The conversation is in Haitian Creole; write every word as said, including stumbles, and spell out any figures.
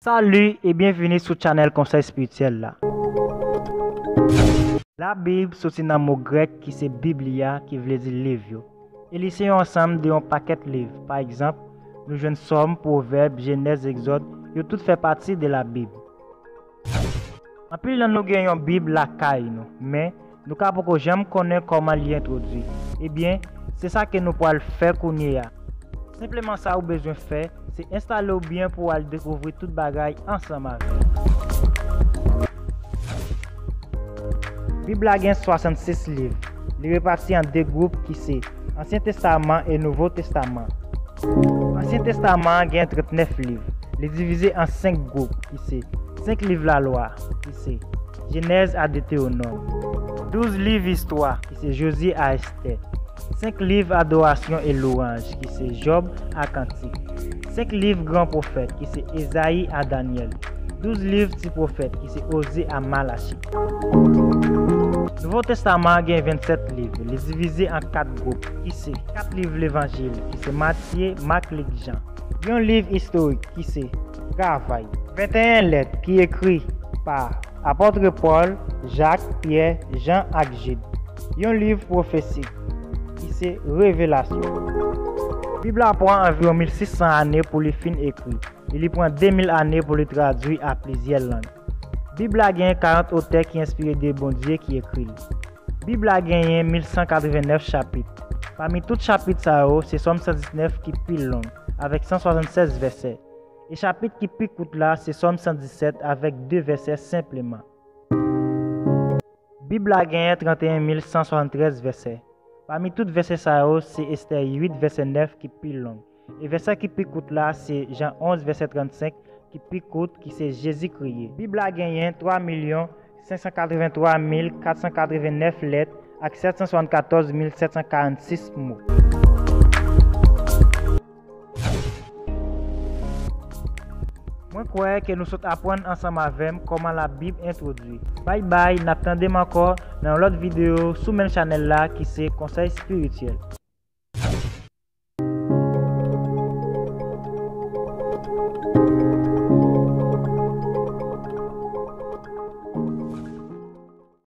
Salut et bienvenue sou channel Konsèy Espirityèl la. Labib soti nan mo grèk ki se biblia, ki vle di liv yo. E li se yon ansanm de yon pakèt liv. Pa egzanp, nou jwenn Sòm, Pwovèb, Jenèz, Egzòd, yo tout fè pati de Labib. Anpil nan nou gen yon Bib lakay nou, men nou ka poko janm konnen kòman li entwodui. Ebyen, se sa ke nou pral fè kounye a. Senpleman sa ou bezwen fè, se enstale w byen pou w al dekouvri tout bagay ansanm avè m. Bib la gen swasannsis liv. Li repati an de gwoup ki se Ansyen Testaman e Nouvo Testaman. Ansyen Testaman an gen trannèf liv. Li divize an senk gwoup ki se senk liv Lalwa, ki se Jenèz a Detewonòm, douz liv istwa, ki se Jozye a Estè, senk liv adorasyon e lwanj, ki se Jòb a Kantik, senk liv gran pwofèt, ki se Ezayi a Danyèl, douz liv ti pwofèt, ki se Ozye a Malachi. Nouvo Testaman an gen vennsèt liv. Li divize an kat gwoup, ki se kat liv Levanjil, ki se Matye, Mak, Lik, Jan. Yon liv istorik, ki se Travay. Venteyen lèt ki ekri pa apòt Pòl, Jak, Pyè, Jan ak Jid. Yon liv pwofesi, ki se Revelasyon. Bib la pran anviwon mil sis san ane pou li fin ekri, e li pran de mil ane pou li tradui a plizyè lang. Bib la genyen karant otè ki enspire de Bondye ki ekri l. Bib la genyen mil san katrevennnèf chapit. Pami tout chapit sa yo, se Sòm san disnèf ki pi long, avèk san swasannsèz vèsè. E chapit ki pi kout la, se Sòm san disèt avèk de vèsè senpleman. Bib la genyen tranteyen mil san swasanntrèz vèsè. Pami tout vèsè sa yo, se Estè uit vèsè nèf ki pi long. E vèsè ki pi kout la, se Jan onz vèsè trannsenk ki pi kout, ki se Jezi kriye. Bib la genyen twa milyon senk san katrevenntwa mil kat san katrevennèf lèt ak sèt san swasannkatòz mil sèt san karannsis mo. Mwen kwè ke nou sot aprann ansanm avè m kòman Labib entwodui. Bay bay, n ap tande m ankò nan yon lòt videyo sou menm chanèl la ki se Konsèy Espirityèl.